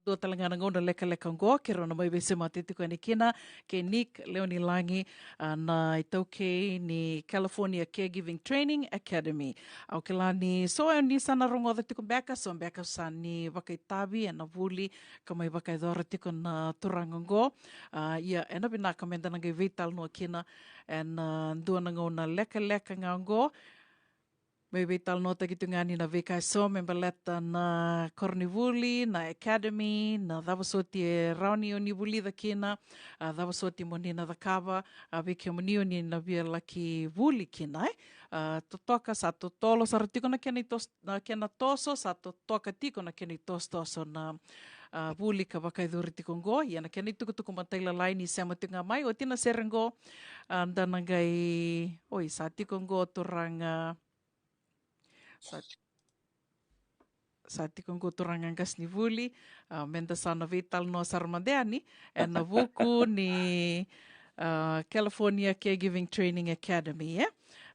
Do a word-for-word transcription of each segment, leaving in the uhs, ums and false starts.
dua tale ga na gauna lekaleka oqo, keirau na mai veisemati tiko yani kina kei Nick Leonilagi, a, na itaukei ni California Caregiving Training Academy. Au kila ni so ni sa na rogoca tiko beka, so beka sa ni vakaitavi ena vuli ka mai vakayacora tiko na turaga oqo. A, ia, ena vinaka meda na qai veitalanoa kina ena dua na gauna lekaleka ga oqo. Me veitalanoataki tu ga ni na veika eso me baleta na koronivuli, na academy, na cava soti e rawa ni o ni vulica kina, a, cava soti mo ni na cakava, a, vei kemuni o ni na via laki vuli kina, e. A, totoka sa totolo sara tiko na kena itos-, na kena toso, sa totoka tiko na kena itosotoso na, a, vuli ka vakayacori tiko oqo, ia na kena itukutuku matailalai ni sema tiko ga mai, oti na sere oqo, a, da na qai, oi, sa tiko oqo turaga, sa, sa tiko oqo turaga qasenivuli, a, meda sa na veitalanoa sara mada yani, ena vuku ni, a, California Caregiving Training Academy, e?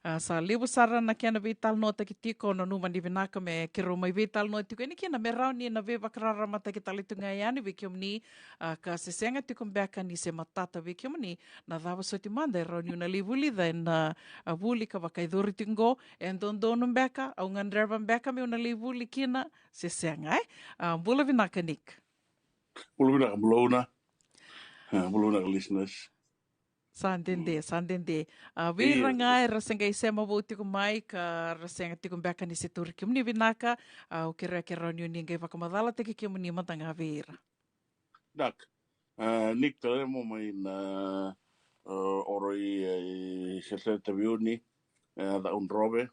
A, sa levu sara na kena veitalanoataki tiko, nanuma ni vinaka me keirau mai veitalanoa tiko yani kina, me rawa ni na veivakararamataki tale tu ga yani vei kemuni, a, ka se sega tiko beka ni se matata vei kemuni, na cava soti mada e rawa niu na lai vulica ena, a, vuli ka vakayacori tiko oqo, e dodonu beka, au gadreva beka meu na lai vuli kina, se sega, e? A, bula vinaka, Nick. Bula vinaka, bula Una. A, bula vinaka, listeners. Sa dede, sa dede. A, vei ira ga era se qai sema vou tiko mai ka ra sega tiko beka ni se tauri kemuni vinaka, a, au kerea ke rawa ni o ni qai vakamacalataki kemuni mada ga vei ira. Dak. A, Nick Talemo mai na, a, Oroi, e, Sesele Taveuni, e, Cakaudrove.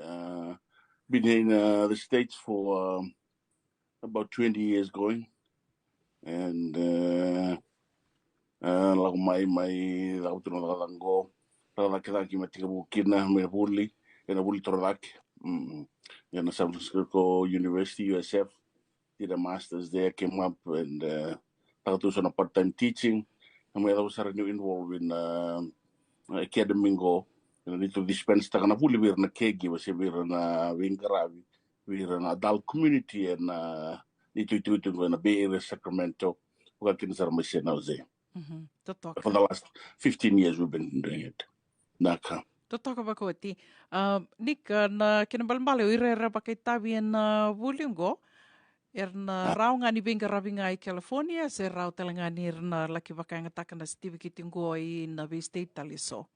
A, been in, uh, the States for, um, about twenty years going. And, uh, uh, lako mai, mai, lako tu na cakacaka qo. Cakacaka cake mai tekivu kina, mai vuli, ena vuli torocake. Mm. Ena San Francisco University, U S F. Did a master's there, came up and, uh, taka tu so na part-time teaching. Na mai yacova sara niu involve in, uh, academy qo. Ena neitou dispense taka na vuli vei ira na caregiver, se vei ira na veiqaravi, vei ira na adult community ena neitou itukutuku qo ena Bay Area, Sacramento, vaka kina sara mai San Jose. Mhm. Totoka. For the last fifteen years we've been doing it. Naka. Totoka vakaoti. A, Nick, a, na kena balebale o ira era vakaitavi ena vuli qo, era na rawa ga ni veiqaravi ga i California, se rawa tale ga ni ra na laki vakayagataka na sitiviketi qo ina vei state tale eso?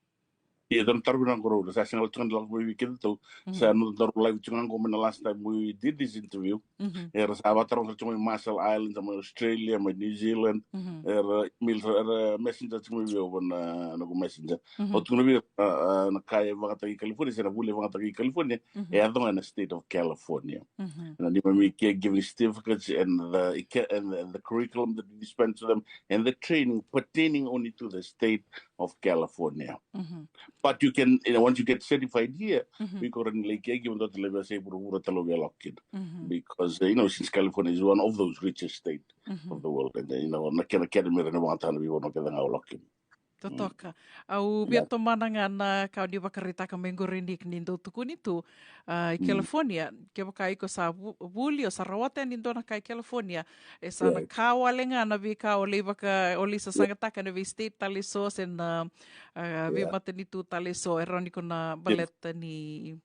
Ia, dua na taro vinaka qo, Rau, sa sega tiko ni lako mai vei kedatou. Mhm. Sa nodaru live tiko ga qo mai na last time we did this interview. Mhm. Era sa vakataroga sara tiko mai Marshall Islands, mai Australia, mai New Zealand. Mhm. Era mail, era messenger tiko mai vei au, na, na noqu messenger. Mhm. Au tukuna vei ira, a, a, na ka e vakayagataki i California, se na vuli e vakayagataki i California, mhm, e yaco ga ena state of California. Mhm. Na neimami caregiving certificates and the, and the, the curriculum that we dispense to them and the training pertaining only to the state of California. Mhm. But you can, you know, once you get certified here, mhm, we go and like, e, give them that level, se vuravura tale o via lako kina. Mhm. Because, uh, you know, since California is one of those richest state, mhm, of the world, and, uh, you know, na kena academy era na vakayagataka na veivanua kece ga o lako kina. Totoka. Mm. Au via tomana ga na ka o ni vakaraitaka mai qori, Nick, ni dau tukuni tu, a, i, mm, California, kevaka iko sa vu-, vuli, o sa rawata yani e dua na ka i California, e sa na, right, ka wale ga na veika o lai vaka, o lai sasagataka, yeah, ena vei state tale eso, se na, a, yeah, veimatanitu tale eso, e rawa ni ko na, yeah, baleta ni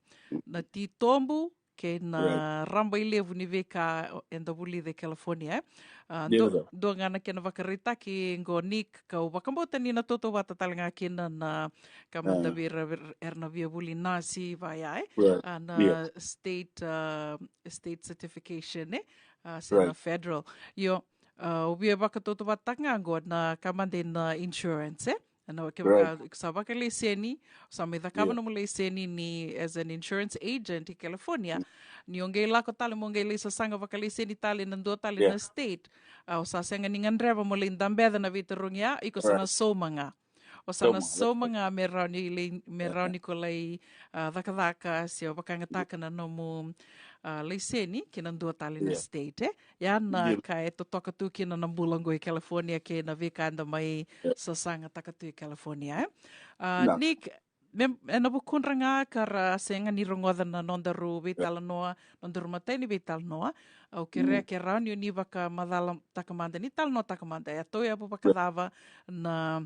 na titobu kei na, right, rabailevu ni veika eda vulica e California, e. A, dua, dua ga na kena vakaraitaki qo, Nick, kau vakabauta ni na tautauvata tale ga kina na ka mada, ah, vei ira, vei ira era na via vuli nasi vaya, e. Right. A, na, yeah, state, a, state certification, e. A, se na, right, federal. Io, a, au via vakatautauvatataka ga qo na ka mada na insurance, e. Ena kevaka, right, iko sa vakalaiseni, o sa mai cakava, yeah, nomu laiseni ni as an insurance agent i California. Mm. Ni o qai lako tale mo qai lai sasaga vakalaiseni tale ena dua tale, yeah, na state, a, o sa sega ni gadreva mo lai dabeca na veitarogi ya, iko sa na, right, sauma ga. O sa na, sauma ga, sauma ga me rawa ni lai, me, yeah, rawa ni ko lai, a, cakacaka se o vakayagataka, yeah, na nomu, a, laiseni ki na dua tale na, yeah, state, e. Ya na, yeah, ka e totoka tu kina na bula qo i California kei na veika eda mai, yeah, sasagataka tu i California, e. A, na, Nick, Me, ena vukudra ga ka ra sega ni rogoca na nodaru veitalanoa, nodaru matai ni veitalanoa. Au kerea ke rawa ni o ni vakamacalataka mada, ni talanoataka mada. E a tauyavu vakacava na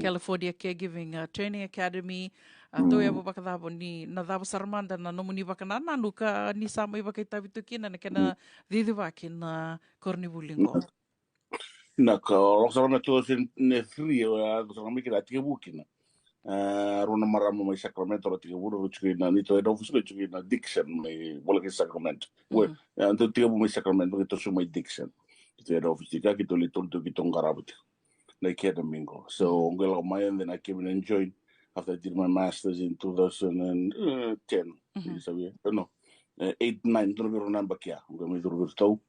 California Caregiving, uh, Training Academy, a tauyavu vakacava, ni na cava sara mada na nomuni vakanananu ka ni sa mai vakaitavi tu kina na kena cicivaki na koronivuli qo. Na ka lako sara mai two thousand three, a lako sara mai kina, a tekivu kina. A, rua na marama mai Sacramento ra tekivu, ra tiko ina, neitou head office qo e tiko ina Dixon, mai voleka i Sacramento. Ue, a, neitou tekivu mai Sacramento, keitou sucu mai Dixon. Keitou head office tiko, keitou lai tolu tu, keitou qarava tiko na academy qo. So qo e lako mai, and then I came in and joined after I did my masters in two thousand and ten. Sa via, no, e, eight, nine, dua na vei rau na yabaki ya. Qo mai curu vei ratou.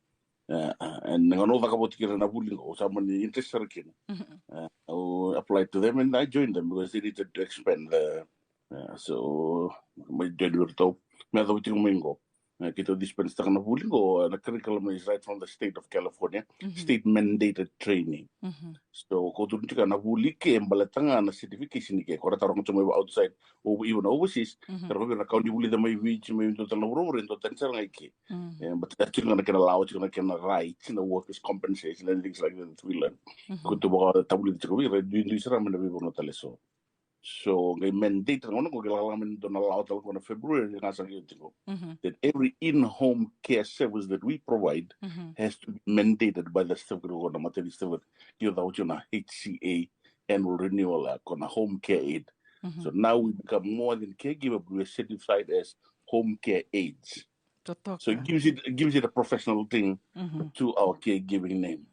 E, e, and na gauna au cakava oti kina na vuli qo, au sa mani interest sara kina. E, au apply to them and I joined them because they needed to expand the, e, so, mai join vei ratou. Me yacova tiko mai qo. E, keitou dispense-taka na vuli qo, e, na curriculum is right from the state of California, state mandated training. So, ko tukuna tiko na vuli ke, baleta ga na certification ke, ko ra taroga tiko mai outside, or even overseas, taroga vei ira na ka o ni vulica mai Viti, mai dua tale na vuravura, e dua tani sara ga i ke. E, but e tiko ga na kena lawa, tiko na kena rights, na workers' compensation, and things like that that we learn. Ko tu vakatavulica tiko vei ira, duidui sara mai na veivanua tale so. So, qai mandate na gauna qo, qai laga mai na dua na lawa tale qo na February, ga sa qai tiko. That every in-home care service that we provide has to be mandated by the certificate qo, na maternity certificate. Io, cau tiko na H C A annual renewal, a, ko na home care aid. So now we become more than caregiver, but we are certified as home care aides. So it gives it, it gives it a professional thing to our caregiving name.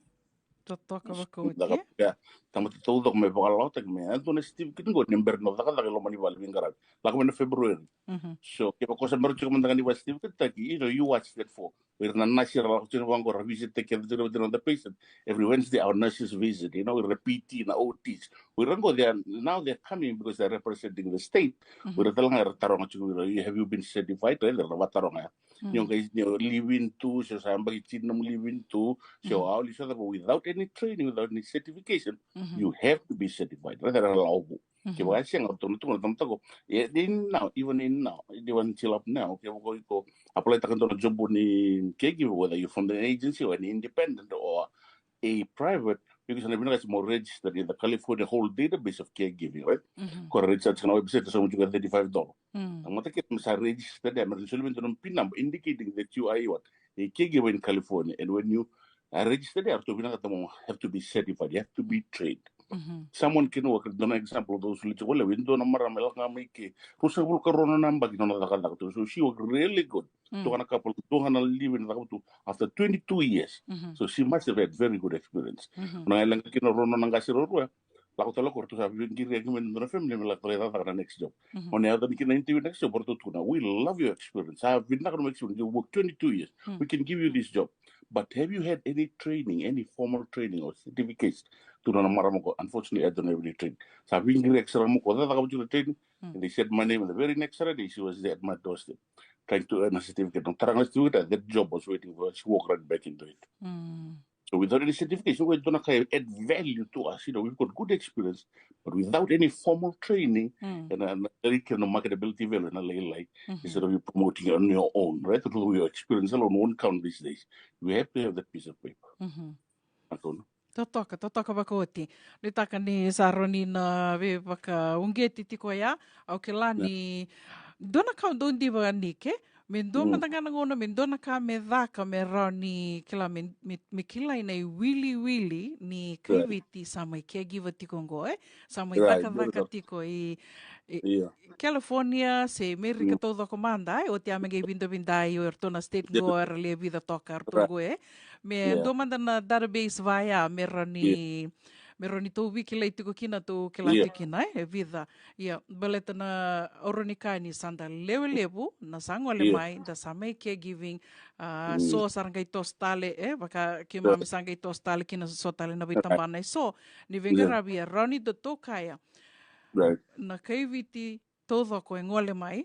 Totoka vakaoti. Caka, ia, tamata taucoko me vakalawataki me a dua na certificate qo ni bera ni o cakacaka i loma ni vale veiqaravi. Lako mai na February. So kevaka o sa bera tiko mada ga ni vaka certificate taki, you know, you watch that for. O ira na nasi ra lako tiko vaqo ra visit-taki keda tiko vata na patient. Every Wednesday our nurses visit, you know, ira na P T, na O Ts. O ira qo, they are, now they're coming because they're representing the state. O ira tale ga era taroga tiko vei ira, have you been certified? Era na vataroga ya. Ni o qai, ni o live in tu, se o sa yabaki tini nomu live in tu, se o a oli so cava, without any training, without any certification, you have to be certified. Raica na lawa vou. Kevaka e sega, ratou na tukuna na tamata qo, e, in now, even in now, even until up now, kevaka o iko apply-taka dua na job ni caregiver, whether you're from an agency or an independent or a private, iko sa na vinakati mo register in the California whole database of caregiving, right? Ko ra register tiko na website, sa mutuka thirty-five dollars. Na tamata kece me sa register there, me ra soli mai dua na pin number indicating that you are what? A caregiver in California. And when you are registered there, ratou vinakata mo have to be certified, you have to be trained. Someone can work, dua na example, those who live, well, e dua na marama e lako ga mai ke, ruasagavulu ka rua na yabaki na nona cakacaka tu. So she worked really good. Dua ga na couple, dua ga na live-in cakava tu after twenty-two years. So she must have had very good experience. Na qai leqa kina rau na nona qase ruarua, lako tale o koya, ratou sa veiqiriyaki mai na dua na family me lako tale cakacaka na next job. O na yaco ni kina interview next job, ratou tukuna, we love your experience. Sa vinaka nomu experience. You work twenty-two years. We can give you this job. But have you had any training, any formal training or certificates? Tukuna na marama qo, unfortunately, I don't have any training. Sa veiqiriyaki sara ga mai o koya, cakacaka vata na training. And they said my name, and the very next Saturday, she was there at my doorstep, trying to earn a certificate. Na tara ga na certificate, that job was waiting for her. She walked right back into it. So without any certification, qo e dua na ka e add value to us. You know, we've got good experience, but without any formal training, ena, ena, ena kena marketability value ena lailai, instead of you promoting it on your own, right? Through your experience alone won't count these days. You have to have that piece of paper. Totoka, totoka vakaoti. Nuitaka ni sa rawa ni na veivakauqeti tiko ya, au kila ni dua na ka au dau diva, Nike, me dua mada ga na gauna, me dua na ka me caka, me rawa ni kila, me, me, me kilai na iwiliwili ni kaiviti sa mai caregiver tiko qo, e? Sa mai cakacaka tiko i, i California, se Merika taucoko mada, e? Oti ya me qai vidavidai o iratou na state qo, era le vica toka eratou qo, e? Me dua mada na database vaya, me rawa ni me rawa ni tou veikilai tiko kina, tou kila tiko kina, e, e vica. Ia, baleta na, au rawa ni kaya ni sa da lewe levu na sa gole mai, da sa mai caregiving, a, so sa ra qai toso tale, e, vaka keimami sa qai toso tale kina so tale na veitabana e so ni veiqaravi, e rawa ni da tou kaya na kaiviti taucoko e gole mai,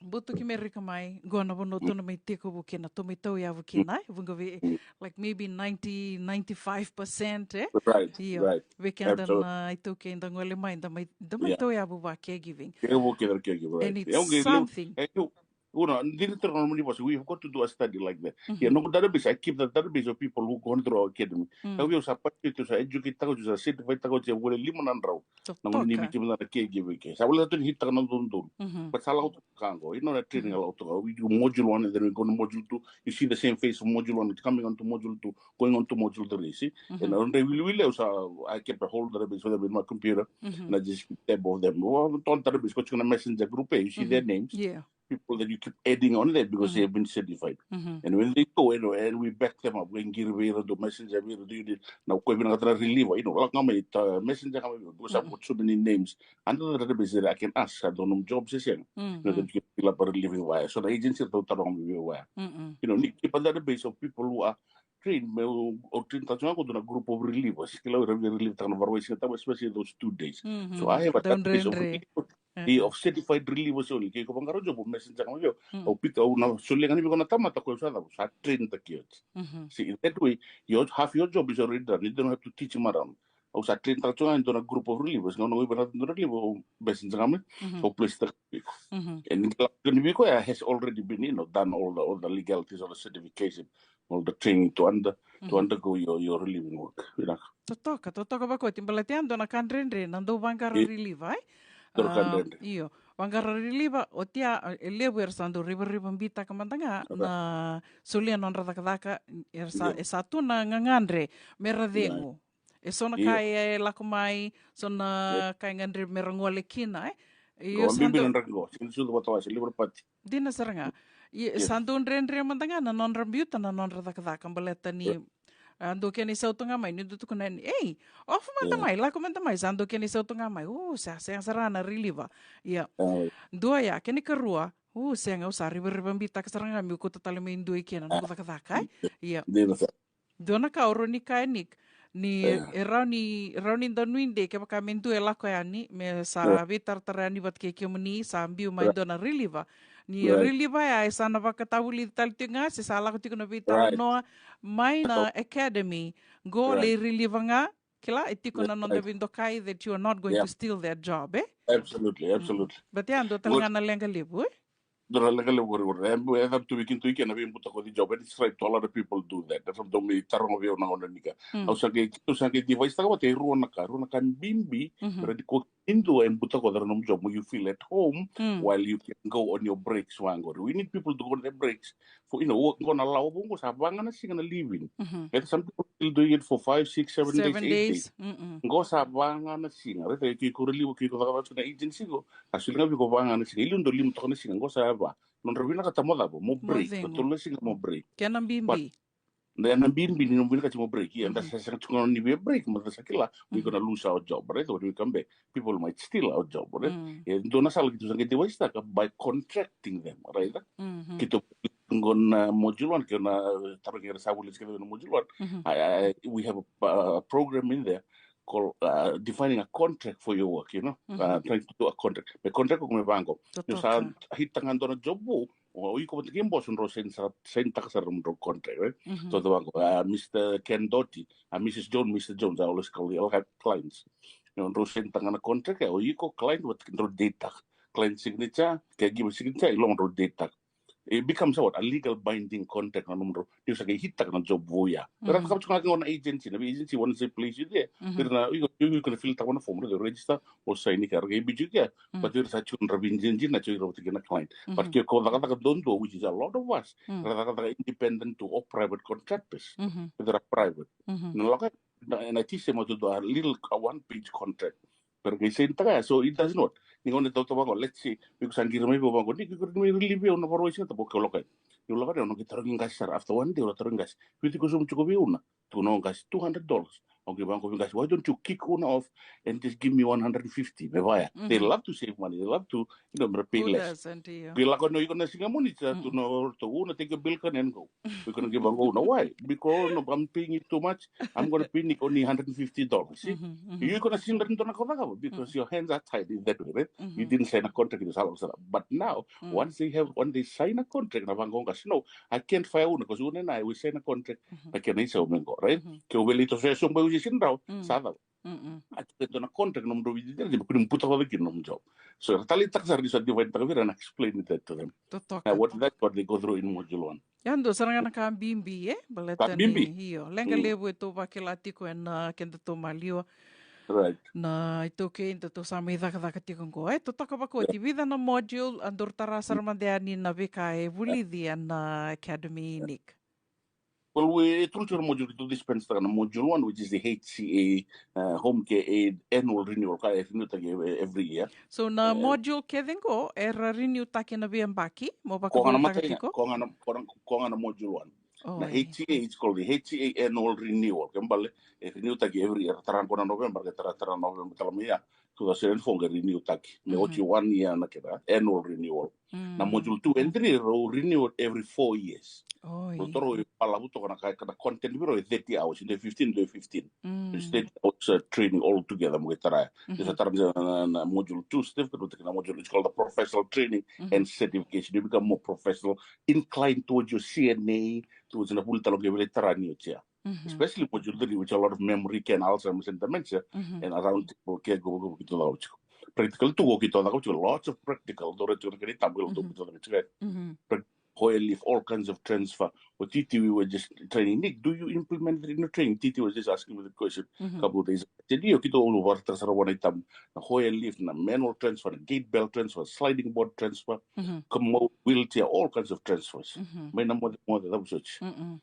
Butuki Merika mai, qo na vanua tou na mai tekivu kina, tou mai tauyavu kina, e vuqa vei, like, maybe ninety, ninety-five percent, e? Right, Io, right. Vei keda Absolutely. Na iTaukei da gole mai, da mai, da mai Yeah. Tauyavu vakacaregiving. Kei vou kei na caregiver, And right. It's E, okay, something. E, you, you know, didn't tell me, we have got to do a study like that. Mhm. Yeah, no database. I keep the database of people who gone through our academy. Mm. Au via sa participate, sa educate taka, sa certify taka, sa vole lima na drau. Na gone ni Totoka. Viti na caregiving ke. Sa vole tu ni hit taka na dodonu. Mhm. But sa lako tu ka qo. You know, na training a lako tu ka. We do module one and then we go to module two. You see the same face from module one coming on to module two, going on to module three, see? And Mhm. on the wili wili, sa, I kept a whole database for them in my computer. Mhm. And I just keep tab of them. Well, on database, ko tiko na messenger group, eh, you see their Mhm. names. Yeah. People that you keep adding on there because they Mhm. have been certified. Mhm. And when they go, you know, and we back them up, we qiri vei ira, do messenger vei ira, do you did. Now, ko vinakata na reliever, you know, lako ga mai, uh, messenger ga mai, because I've Mhm. got so many names under the database that I can ask, I don't know job se sega. You know, Mhm. that you can fill up a relieving via. So the agency, they'll tell me via. Mhm. You know, ni keep a database of people who are trained, me o, o train taka ga ko dua na group of relievers. Kila o ira via relieve taka na Vakarauwai Siga Tabu, especially those two days. So Mhm. I have a Dau database of dredre. relievers, Eh. eh, of certified relievers only. Ke ko vaqara job, o messenger ga mai vei au. Mm. Au pika, au na solia ga ni vei iko na tamata ko sa, sa train taki oti. Mhm. See, in that way, your, half your job is already done. You don't have to teach him around. Au sa train taka tu ga e dua na group of relievers. Ga au na waiva na dua na reliever, au messenger ga mai. Mhm. Au place taka vei iko. Mhm. And ni kila ni vei iko ya has already been, you know, done all the, all the legalities, all the certification, all the training to under, to Mhm. undergo your, your relieving work. Vinaka. Totoka, totoka vakoti, baleta ya dua na ka dredre na dau vaqara Eh, reliever, e? dua na ka Ah, dredre. Io, vaqara reliever, oti ya, e levu era sa dau rivarivabitaka mada ga Right. na solia nodra cakacaka, era sa, Io. e sa tu na gagadre me ra Right. cegu. E so na Io. ka e lako mai, so Io. Na ka e gadre me ra gole kina, e? Io, Qo, sa bibi dau na draki qo. Sega ni sucu vata wase, liver party. Dina sara ga. Ia, Yes. Sa dau dredre mada ga na nodra biuta na nodra cakacaka, baleta ni, Yeah. A, dua kena isau tu ga mai, ni dau tukuna yani, "Ei, off mada Yeah. mai, lako mada mai." Sa dua kena isau tu ga mai, "U, sa sega sara na reliever." Ia. Ah, Dua ya, kena ikarua, "U, sega, au sa rivarivabitaka sara ga meu kauta tale mai dua i kena noqu cakacaka, e?" Ia. Dina sara. Dua na ka au rawa ni kaya, Nick, ni Yeah. e rawa ni, rawa ni da nuidei kevaka me dua e lako yani, me sa Yeah. veitaratara yani vata kei kemuni, sa biu mai Right. dua na reliever. Ni Right. reliever ya, e sa na vakatavulici tale tiko ga, se sa lako tiko na veitalanoa mai na Right. academy, qo lai Right. reliever ga, kila, e tiko na That's noda right. veidokai that you are not going Yeah. to steal their job, e? Absolutely, Mm. absolutely. But ya, dua tale Good. Ga na leqa levu, e? Dua na leqa levu qori, qori. E, e cabe tu vei keitou i kena veibutakoci job. And it's right, a lot of people do that. That's what me taroga vei au na gauna ni ka. Mm. Au sa qai, au sa qai device taka vata e rua na ka, rua na ka bibi, Mhm. me rawa ni ko kina dua e butakoca na nomu job, you feel at home Mm. while you can go on your breaks vaqori. We need people to go on their breaks. For, you know, qo na lawa vou qo sa va ga na siga na leave-in. Mhm. And some people still doing it for five, six, seven days, Seven eight days. days. Mm-mm. Qo sa va ga na siga. Right? Ke iko relieve, ke iko cakacaka na agency qo, a solia ga vei iko va ga na siga. I liu dau lima toka na siga, qo sa va. Nodra vinakata mo cava, mo Mo break. Ko cegu. tolu na siga mo break. Kena But bibi. na, na bibi ni nomu vinakati mo break. Ia, da Mhm. sa sega tiko ni via break, ma da sa kila, we Mhm. gonna lose our job, right? When we come back, people might steal our job, right? Mm. E dua na sala keitou sa qai device taka by contracting them, right? Mhm. Keitou qo na module one, keitou na, uh, tarogi ira sa voleka keitou na module one. Mhm. I, I, we have a, a program in there called, uh, defining a contract for your work, you know? Uh, Mhm. trying to do a contract. Me contract ko me vaqo. Ni sa Totoka. hit taka dua na job vou, o iko vata kei boss drau sign sara, sign taka sara nomudrau contract, right? Mhm. So the vaqo, uh, Mister Ken Doty, uh, Missus Jones, Mister Jones, I always call the, all have clients. You know, drau sign taka na contract, o iko client vata kei drau date taka. Client signature, caregiver signature, i loma drau date taka. It becomes what? A legal binding contract na nomudrau. Ni sa qai hit taka na job vou ya. But Mm. I've got to go on agency, na agency, once they place you there, Mhm. they're na, you, you, you can fill taka na form, they register, o sign ka, ra qai biu tiko ya. But Mm. they're such a, ra vinjinji na, tiko ra vata kei na client. But Mhm. ke ko cakacaka dodonu, which is a lot of us, Mm. ra cakacaka independent to or private contractors. Mhm. They're private. Mhm. Na lako, na, and I teach them how to do a little, a one page contract. Pero qai sign taka ya, so it doesn't work. Ni gauna tautauvata vaqo, let's say, me ko sa qiri mai vei au vaqo, ni ko qiri mai relieve au na Vakarauwai Siga Tabu, ke lako yani. Ni lako yani, au na qai tarogi qase sara, after one day, au na tarogi qase. Vica ko sa mu tiko vei au na, tukuna o qase, two hundred dollars. Au qai vaqo vei qase, why don't you kick Una off and just give me one hundred fifty? Me vaya. They love to save money. They love to, you know, me ra pay less. Ke lako no iko na siga moni sa tu na ratou, Una, take your bill card and go. Iko na qai vaqo Una, why? Because no, I'm paying it too much. I'm gonna pay Nick only hundred and fifty dollars. See? Iko na siga ni dua na ka cakava because your hands are tied in that way, right? You didn't sign a contract in the sala sala. But now, once they have, once they sign a contract, na vaqo qase, no, I can't fire Una because Una and I, we sign a contract. Na kena isau me qo, right? Ke o veli to se so bai usi sin rau, sa cava? A tu ke dua na contract nomudrau vidi dela, kua ni buta vata kina nomu job. So era taleitaka sara ni sa divide taka vei ira and explain that to them. Totoka. Now what, that's what they go through in module one. Ya dua sara ga na ka bibi, e? Baleta ni, io, leqa levu e tou vakila tiko ena kedatou maliwa. Right. Na iTaukei datou sa mai cakacaka tiko qo. E, totoka vakaoti, vica na module, a daru tara sara mada yani na veika e vulici ena academy, Nick. Well, we, e tolu tiko na module keitou dispense taka, na module one, which is the H C A, uh, home care aid annual renewal, ka e renew taki every, every year. So na module kece qo era renew taki na veiyabaki, mo vakavuvulitaka tiko? Ko ga na, ko ga na module one. Na H C A, it's called the H C A annual renewal. Ke bale, e renew taki every year, tara qo na November, ke tara, tara November tale mai ya. Two thousand and four qai renew taki. Me oti one year na kena annual renewal. Na module two and three rau renew every four years. Rau toro e balavu toka na ka, na content vei rau e thirty hours, e fifteen, e fifteen. It's thirty hours, uh, training all together mo qai tara ya. Sa tara na, na module two certificate, na module, it's called the professional training and certification. You become more professional, inclined towards your C N A, towards na vuli tale qai vei tara ni oti ya. Especially module three, which a lot of memory care and Alzheimer's and dementia, and around table care qo keitou cakava tiko. Practical two qo keitou cakava tiko, lots of practical, dou raica tiko na kena itabu, keitou cakava tiko. Prac-, Hoyer Lift, all kinds of transfer. O Titi, we were just training. Nick, do you implement it in your training? Titi was just asking me the question a couple of days. Said, io, keitou vakaraitaka sara vua na itabu. Na Hoyer Lift, na manual transfer, na gait belt transfer, sliding board transfer, commode, wheelchair, all kinds of transfers. Mai na moce, moce, cava soti.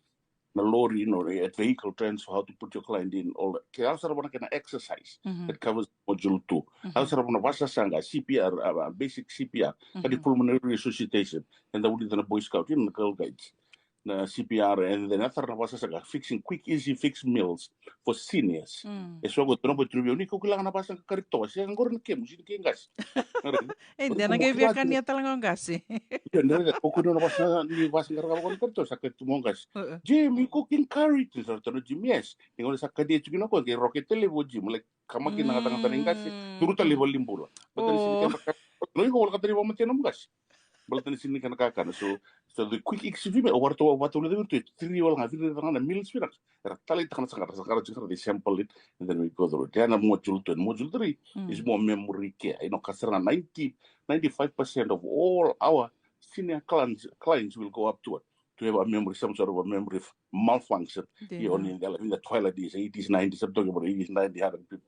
Na lori, you know, at vehicle transfer, how to put your client in, all that. Ke yaco sara vua na kena exercise that covers module two. Yaco sara vua na vasasaqa, C P R, uh, uh, basic C P R, cardiopulmonary resuscitation, and that would be the Boy Scout, you know, the Girl Guides. Na C P R, and then yaco sara na vasasaqa, fixing quick, easy fix meals for seniors. E so qo, tou na bau tru vei au, ni ko kila ga na vasasaqa karitoa, se qori na kemu, sini kei qase. E, de na qai via kania tale ga o qase. Io, de na qai, ko kua ni na vasa, ni vasa qara vaka na karitoa, sa kania tu mo qase. Jim, you cooking curry? Ni sa ratou na Jim, yes. Ni gauna sa kania tiko kina o koya, qai roke tale vei o Jim, like, kamaki na gatagata ni qase, turu tale i valenibula. Baleta ni sini kena ka, no iko wala katani vamatea nomu qase. Baleta ni sini kena kakana. So, so the quick easy fix meal, o varatou vata ule the virtu, three wala ga, three wala ga na meals vinaka. Era taleitaka na saqata, saqata tiko, they sample it, and then we go through it. Then module two and module three is more memory care. You know, ka sara ga ninety, ninety-five percent of all our senior clients, clients will go up to what? To have a memory, some sort of a memory f-, malfunction. Io, ni in the, in the twilight days, eighties, nineties, I'm talking about eighties, nineties, hundred people.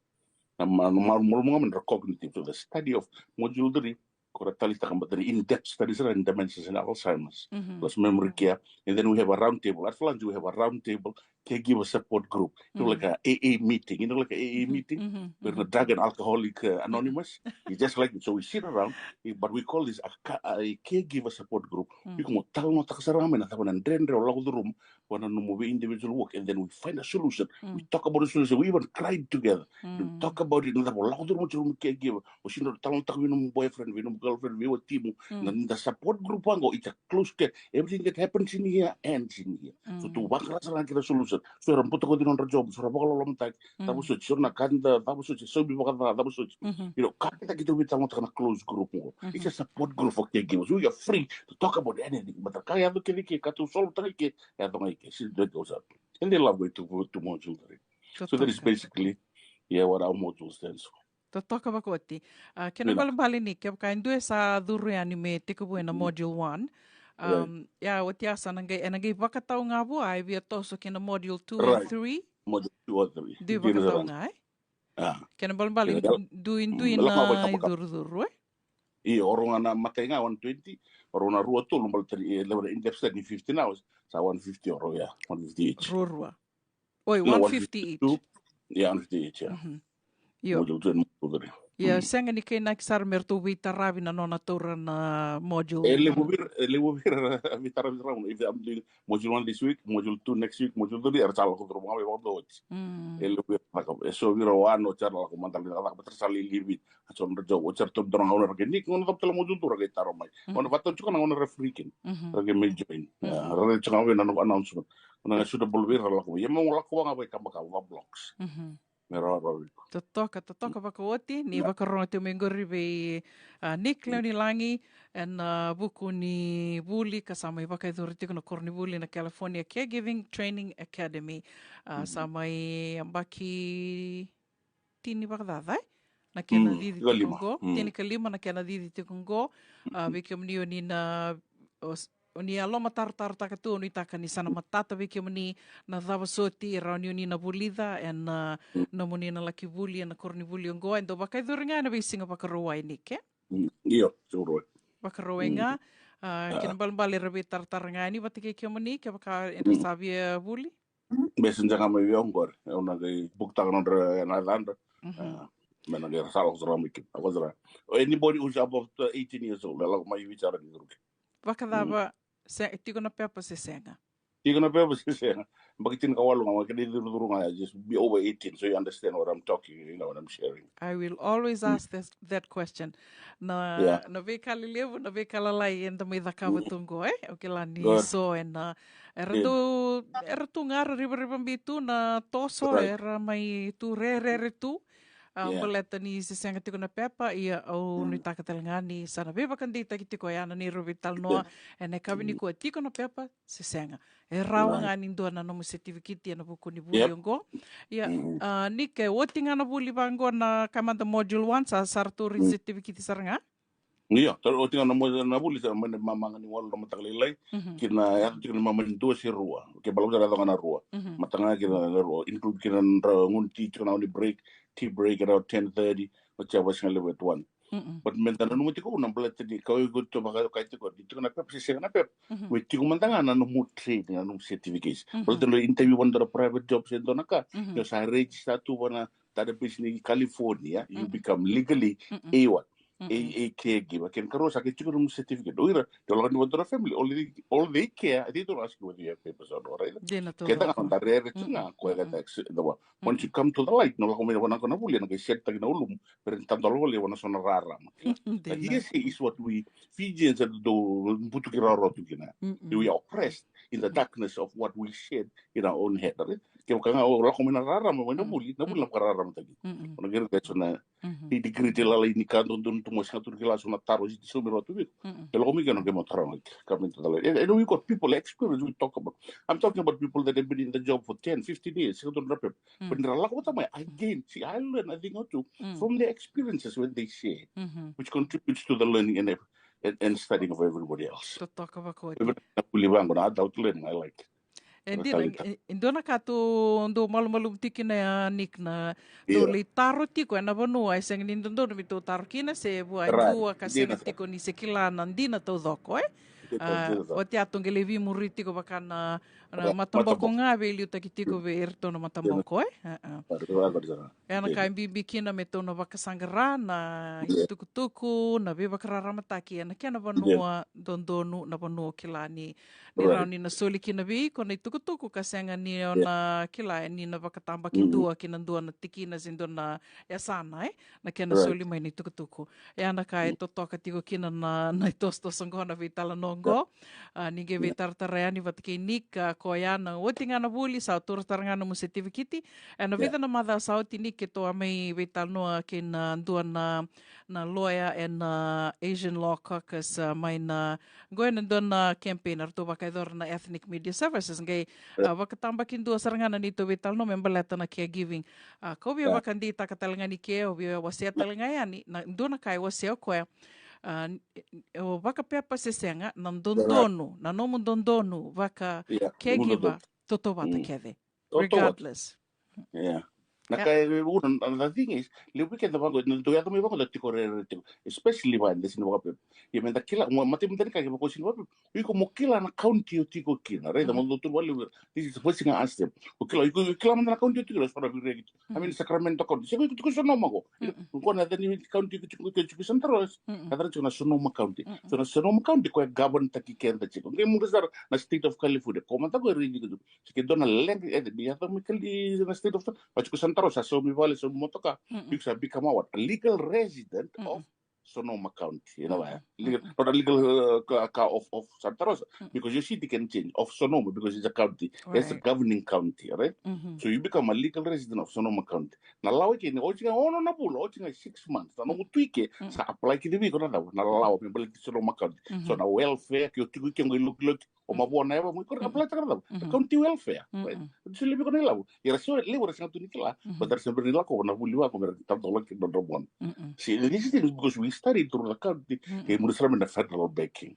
Na ma-, na ma-, malumalumu ga mai na cognitive, so the study of module three, ko ra taleitaka, but the in-depth studies around dementias and Alzheimer's, plus memory care. And then we have a round table. At Falange, we have a round table caregiver support group. You know, like a A A meeting, you know, like a A A meeting. We're the Drug and Alcoholic, uh, Anonymous. It's just like it. So we sit around, eh, but we call this a ca-, a caregiver support group. Iko mo talanoataka sara ga mai na cava na dredre o lako curuma, vua na nomu vei individual work, and then we find a solution. We talk about the solution. We even cried together. We talk about it, na cava o lako curuma tiko nomu caregiver. O sega ni talanoataka vei nomu boyfriend, vei nomu girlfriend, vei watimu. Na, na support group qo, it's a close care. Everything that happens in here ends in here. So tou vakarau sara ga kina solution. So era butakoci nodra job, so era vakalolomataki. Cava soti, so na ka da, cava soti, saumi vakaca, cava soti. You know, ka kece keitou veitalanoataka na close group qo. It's a support group for caregivers. We are free to talk about anything. But ka yaco kece ke, ka tou solve taka ke, yaco ga i ke. Sega ni dua e kau sara. And they love going to, to module three. So that is basically, yeah, what our module stands for. Totoka vakaoti. A, kena ibalebale ni kevaka e dua e sa curu yani me tekivu ena module one. Um, ia, oti ya sa na qai, ena qai vakatau ga vua, e via toso kina module two and three. Module two or three. Dui vakatau ga, e? Kena ibalebale ni dui, dui na icurucuru, e? Io, o rau ga na matai ga one twenty, o rau na rua tolu, baleta ni, e, levu na in-depth study ni fifteen hours, sa one fifty o rau, ia, one fifty each. Ruarua. Oi, no, one fifty each. One fifty-two. Yeah, one fifty each, yeah. Io. Module two and module three. Ia sega ni kainaki sara me ratou veitaravi na nona taura na module. E levu vei ira, e levu vei ira veitaravi sara. If I'm doing module one this week, module two next week, module three, era sa lako curuma ga mai vakadua oti. E levu vei ira caka, e so vei ira o ano oti era lako mada lai caka, baleta era sa lai livi. A so nodra job oti era tobi dua na gauna ra qai, Nick, gauna cava tale module tu ra qai taro mai. Gauna vata tiko na gauna ra free kina. Ra qai mai join. Ra qai tiko ga vei na announcement. Gauna ga suitable vei ira ra lako mai. Ia mo lako vaka ga vakaikabakaba, vakablocks. Me rawarawa vei iko. Totoka, totoka vakaoti, ni vakarorogo tiko mai qori vei, a, Nick Leonilagi, ena, a, vuku ni vuli ka sa mai vakayacori tiko na koronivuli na California Caregiving Training Academy. A, sa mai yabaki tini vakacaca, e? Na kena cici tiko qo, tini ka lima na kena cici tiko qo. A, vei kemuni o ni na, o s-, o ni a lomatarotarotaka tu, o ni taka ni sa na matata vei kemuni na cava soti e rawa ni o ni na vulica ena, a, nomuni na laki vuli ena koronivuli oqo, e dau vakayacori ga ena veisiga Vakarauwai, Nick, e? Io, Vakarauwai. Vakarauwai ga, a, kena ibalebale era veitaratara ga yani vata kei kemuni kevaka era sa via vuli. Messenger ga mai vei au qori, au na qai book-taka nodra na yacadra. A, me na qai ra sa lako sara mai kina, lako sara. Anybody who's above eighteen years old, e lako mai vei sara ni ruki. Vakacava, se tiko na pepa se sega? Tiko na pepa se sega. Yabaki tini ka walu ga, kena icurucuru ga, just be over eighteen, so you understand what I'm talking, you know, what I'm sharing. I will always ask this, that question. Na, na veika lelevu, na veika lalai eda mai cakava tu qo, e? O kila ni so ena, era tu, era tu ga ra rivarivabi tu na toso, era mai tu rerere tu. A, baleta ni se sega tiko na pepa, ia au nuitaka tale ga ni sa na veivakadeitaki tiko ya na neirau veitalanoa ena yakavi nikua, tiko na pepa se sega. E rawa ga ni dua na nomu setivikiti ena vuku ni vuli oqo. Ia, a, Nick, e oti ga na vuli vaqo na ka mada module one, sa, sa ratou ri setivikiti sara ga? Io, oti ga na mo-, na vuli sa mai na mamaga ni walu na mataka lailai, ki na yaco tiko na mamaga ni dua se rua. Ke balavu sa yaco ga na rua. Mataga kina na rua. Include kina na gunu ti tiko na oni break, tea break around ten thirty, oti ya vakasigalevu at one. But me da nanuma tiko na baleta ni ka iko tu vaka, ka tiko ni tiko na pepa se sega na pepa. We tiko mada ga na nomu training, na nomu certification. Baleta ni interview vana dua na private job se dua na ka, io sa register tu vana database ni California, you become legally a what? A, a caregiver. Kena karua sa ke tiko nomu certificate. O ira, te lako ni vana dua na family, all they, all they care, they don't ask you whether you have papers or not, right? Dina toka. Keda ga da rere tu ga, koya keda ex-, the one. Once you come to the light, na lako mai vana ko na vuli, na qai set-taki na ulumu, pero ni tadolo voli vana so na rarama. That hearsay is what we Fijians e dau butuki raurau tu kina. We are oppressed in the darkness of what we shed in our own head, right? Kevaka ga o lako mai na rarama, mai na vuli, na vuli na vakararamataki. Ona qai raica so na degree te lalai ni ka dodonu tu mo sega tu ni kila so na taro siti so me rau tu viko. Ke lako mai kena ke mo taro ga ke, come into the light. And, and we got people experience we talk about. I'm talking about people that have been in the job for ten, fifteen years, sega tu na pepa. But ni ra lako vata mai, I gain, see, I learn a thing or two from their experiences when they share, which contributes to the learning and ev-, and, and studying of everybody else. Totoka vakaoti. Even na vuli vaqo na adult learning, I like. E dina, e, e dua na ka tu dau malumalumu tiko kina ya, Nick, na dau lai taro tiko ena vanua e sega ni dodonu me tou taro kina, se vua e dua ka sega tiko ni se kila na dina taucoko, e? Oti ya tou qai lai veimuri tiko vaka na, na mataboko ga veiliutaki tiko vei iratou na mataboko, e? Ena ka e bibi kina me tou na vakasaqara na itukutuku, na veivakararamataki ena kena vanua dodonu, na vanua o kila ni, ni rawa ni na soli kina vei iko na itukutuku ka sega ni o na kila ni na vakatabakidua ki na dua na tikina se dua na yasana, e? Na kena soli mai na itukutuku. Ia na ka e totoka tiko kina na, na itosotoso oqo, na veitalanoa oqo. A, ni qai veitaratara yani vata kei Nick, a, koya na oti ga na vuli, sa tura sara ga nomu setivikiti. Ena vica na macawa sa oti, Nick, keitou a mai veitalanoa kei na dua na, na lawyer ena Asian Law Caucus, a, mai na, qo ena dua na campaign eratou vakayacora na Ethnic Media Services, qai, a, vakatabakidua sara ga na neitou veitalanoa me baleta na caregiving. A, kau via vakadeitaka tale ga, Nick, au via wasea tale ga yani na dua na ka e wasea o koya. A, n-, e, o vakapepa se sega, na dodonu, na nomu dodonu vaka caregiver, tautauvata kece. Regardless. Na ka e vuna na the thing is, levu vei keda vaqo, na dau yaco mai vaqo da tiko rere tiko, especially vaya da sini vakapepa. Ia me da kila, mo mate mada ni ka ke vako sini vakapepa. Iko mo kila na county o tiko kina, right? Mo dau turu vale, this is the first thing I ask them. O kila, iko kila mada na county o tiko kina, so na vire kito. I mean, Sacramento County. Se ko iko tiko Sonoma ko. Ko na the ni county o tiko, tiko Santa Rosa. Ka tara tiko na Sonoma County. So na Sonoma County ko e govern taki keda tiko. Ngai muda sara na state of California. Ko mada ko e riri kito. Se ke dua na leqa e ni yaco mai kali na state of, but ko Santa Rosa, saumi vale, saumi motoka, you sa become a what? A legal resident of Sonoma County, you know, eh? Legal, not a legal uh, ka, ka of, of Santa Rosa, because your city can change, of Sonoma, because it's a county, it's a governing county, right? So you become a legal resident of Sonoma County. Na lawa ke ni oti ga ono na vula, oti ga six months, na nomu tui ke sa apply ki vei iko na lawa, na lawa me baleti Sonoma County. So na welfare ke o tiko ke ngai lokiloki, o mavoa na yava mo iko apply taka na lawa. County welfare, right? Oti so levu iko na lawa. Ia ra so levu ra sega tu ni kila, but ra sega ni lako na vuli vako me ra tatola ki na dodra mona. See, this is because we studied through the county, ke muri sara me na federal backing.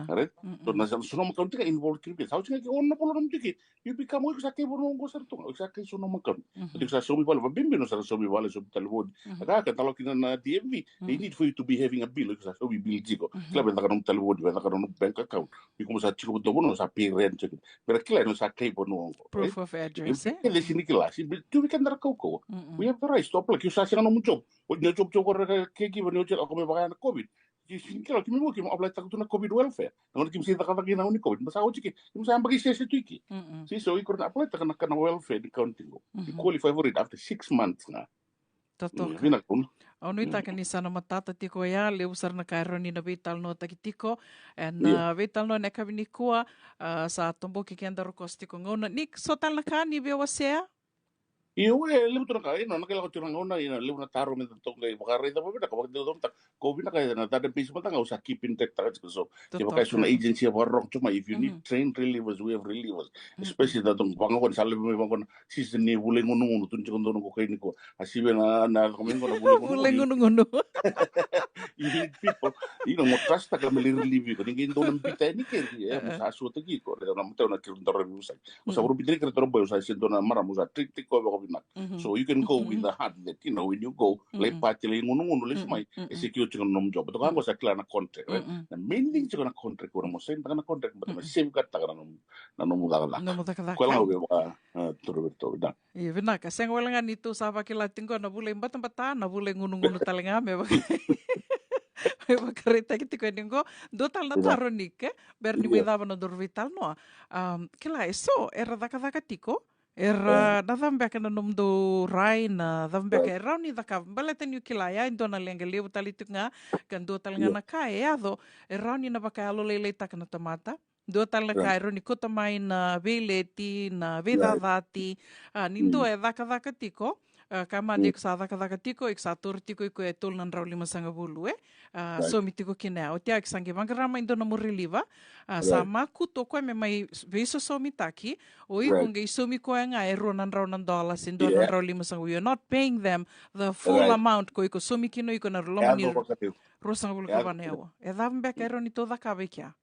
Right? So na Sonoma County ka involved kina. Sa oti ga ke ono na vula nomu tui ke, you become, iko sa kai vanua oqo sara tu ga, iko sa kai Sonoma County. Iko sa saumi vale, vabibi no sa saumi vale, saumi talevoni. Ka ka talo kina na D M V, they need for you to be having a bill, iko sa saumi bill tiko. Kila vei caka nomu talevoni, vei caka nomu bank account. Iko mo sa tiko mo domo no sa pay rent tiko. Mera kila no sa kai vanua oqo. Proof of address, eh? Kila sini kila, si tu vei keda ra kaukauwa. We have the rights to apply, ke sa sega nomu job. O ni job job ko ra ke kiva ni o job ko me vaka na COVID. Ki sini kila, ki me mo ki mo apply taka tu na COVID welfare. Na ngona ki mo sa cakacaka ina oni COVID. Ma sa oti ke, ki mo sa baki sese tu iki. Si so iko na apply taka na kana welfare ni county qo. You qualify for it after six months ga. Totoka. Vinaka. Au nuitaka ni sa na matata tiko ya, levu sara na ka e rawa ni na veitalanoataki tiko. E na veitalanoa na yakavi nikua, a, sa toboki keda ro koso tiko gauna. Ni so tale na ka ni veiwasea? Io, e levu tu na ka, ina na ka lako tiko na gauna, ina levu na taro me da toka i vakaraica vavinaka, vakadeuca mataka. Ko vinaka e na database mada ga au sa keep in touch taka tiko so. Ke vaka e so na agency e vakarorogo tu mai, if you need trained relievers, we have relievers. Especially da toka vaqo ni sa levu mai vaqo na season ni vula i gunugunu, tu ni tiko donu ko kai ni ko. A sivi na, na, ko mai qo na vula i gunugunu. Vula i gunugunu. You need people. You know, mo trust taka me lai relieve iko. Ni qai donu na bita ni ke, e, mo sa sota ki ko. Re na mo tau na kiro doro vi usai. O sa vuru bita ni kiro doro boy, o sa se donu na mara, mo sa treat tiko vako vinaka. So you can go with the heart that, you know, when you go, lai pati, lai gunugunu, lai sumai, e secure tiko na nomu job. Toka qo sa kila na contract, right? Na main thing tiko na contract, ko na mo sign taka na contract, but mo safeguard taka na nomu, na nomu cakacaka. Nomu cakacaka. Ko la vei vaka, a, toro vei toka, da. Io, vinaka. Sega wale ga ni tou sa vakila tiko na vula i batabata, na vula i gunugunu tale ga me vaka, me vakaraitaki tiko e ni qo. Dua tale na taro ni ke, bera ni mai cava na doro veitalanoa. Um, kila e so, era cakacaka tiko, era na cava beka na nomudou rai, na cava beka e rawa ni cakava. Baleta niu kila ya e dua na leqa levu tale tiko ga, ka dua tale ga na ka e yaco, e rawa ni na vakayalolailaitaka na tamata. Dua tale na ka e rawa ni kauta mai na veileti, na veicacati, a, ni dua e cakacaka tiko, a, ka mada iko sa cakacaka tiko, iko sa toro tiko, iko e tolu na drau limasagavulu, e? A, saumi tiko kina ya. Oti ya iko sa qai vaqara mai dua na nomu reliever, a, sa makutu o koya me mai veisosomitaki, o iko qai saumi koya ga e rua na drau na dola se dua na drau limasagavulu. You're not paying them the full amount ko iko saumi kina o iko na loma ni ruasagavulu ka va na aua. E cava beka e rawa ni tou cakava i kea?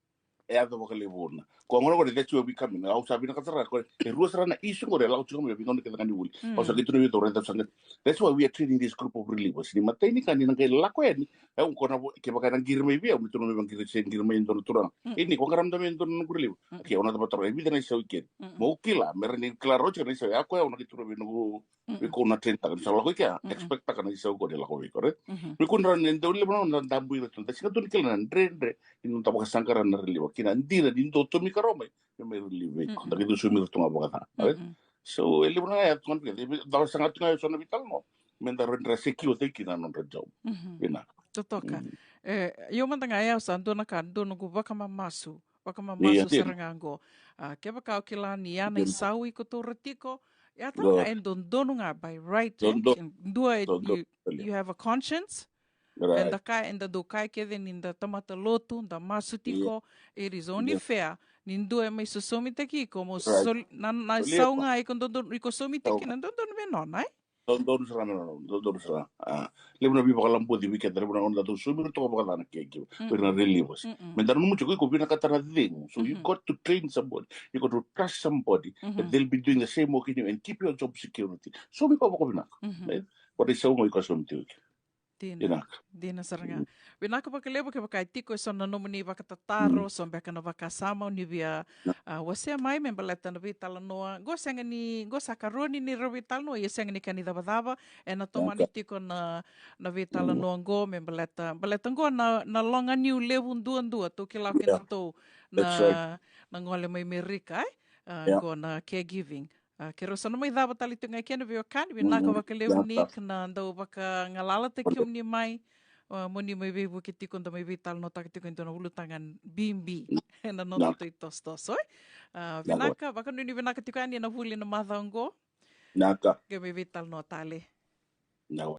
E yaco vakalevu na. Ko gona gona, that's where we come in. Au sa vinakata sara ko e rua sara na issue gona e lako tiko mai vei gauna kece ga ni vuli. Au sa qai tukuna vei tou, raica, au sa qai. That's why we are training this group of relievers. Ni matai ni ka ni na qai lako yani. E, au ko na vo, kevaka e na qiri mai vei au, me tukuna mai vaqiri se qiri mai e dua na turaga. E ni ko qara mada mai e dua na noqu reliever. Ke au na cava taro, e vica na isau i keri. Mo kila, me ra ni kila rau tiko na isau, e a ko e au na qai tukuna vei noqu Vei ko na train taka ni sa lako i kea, expect taka na isau ko ni lako vei ko, right? Vei ko na rawa ni dau levu na dabu ira tu, da sega tu ni kila na dredre ni noda vakasaqara na reliever, kei na dina ni dau tomika rawa mai me mai relieve vei ko, da qai dau saumi ira tu ga vakaca, right? So e levu na ka e yaco tu ga, da saga tu ga e so na veitalanoa me da rawa ni ra secure taki kina na nodra job. Vinaka. Totoka. E, io mada ga e au sa dua na ka, dua noqu vakamamasu. Vakamamasu sara ga qo. A, kevaka o kila ni ya na isau iko taura tiko, ya tale ga e dodonu ga by right, e? Dua e, you, you have a conscience. Eda kaya, eda dau kaya kece ni da tamata lotu, da masu tiko. It is only fair ni dua e mai sosomitaki iko mo sol, na, na isau ga iko dodonu, iko somitaki kina dodonu me nona, e? Dodonu sara, dodonu sara. Levu na veivakalabuci vei keda, levu na gauna da dau saumi ira toka vakaca na caregiver, o ira na relievers. Me da nanuma tiko, iko vinakata na cegu. So you got to train somebody, you got to trust somebody that they'll be doing the same work in you and keep your job security. Saumi koya vakavinaka. Right? Vata isau ga iko a saumi tiko. Dina. Dina sara ga. Vinaka vakalevu. Kevaka e tiko eso na nomuni vakatataro, so beka na vakasama o ni via wasea mai me baleta na veitalanoa qo, sega ni qo sa karoni ni ra veitalanoa, ia sega ni kena icavacava, ena tomani tiko na, na veitalanoa qo me baleta, baleta qo na, na loga niu levu duadua tou kila o kedatou na, na gole mai Merika, e? Qo na caregiving. Keirau sa na mai cava tale tiko ga kena veiwekani. Vinaka vakalevu Nick na dau vakagalalataki kemuni mai. Mo ni mai veivuke tiko, da mai veitalanoataka tiko e dua na ulutaga bibi ena noda tou itosotoso, e? Vinaka, vakanuinui vinaka tiko yani ena vuli na macawa oqo. Qai mai veitalanoa tale.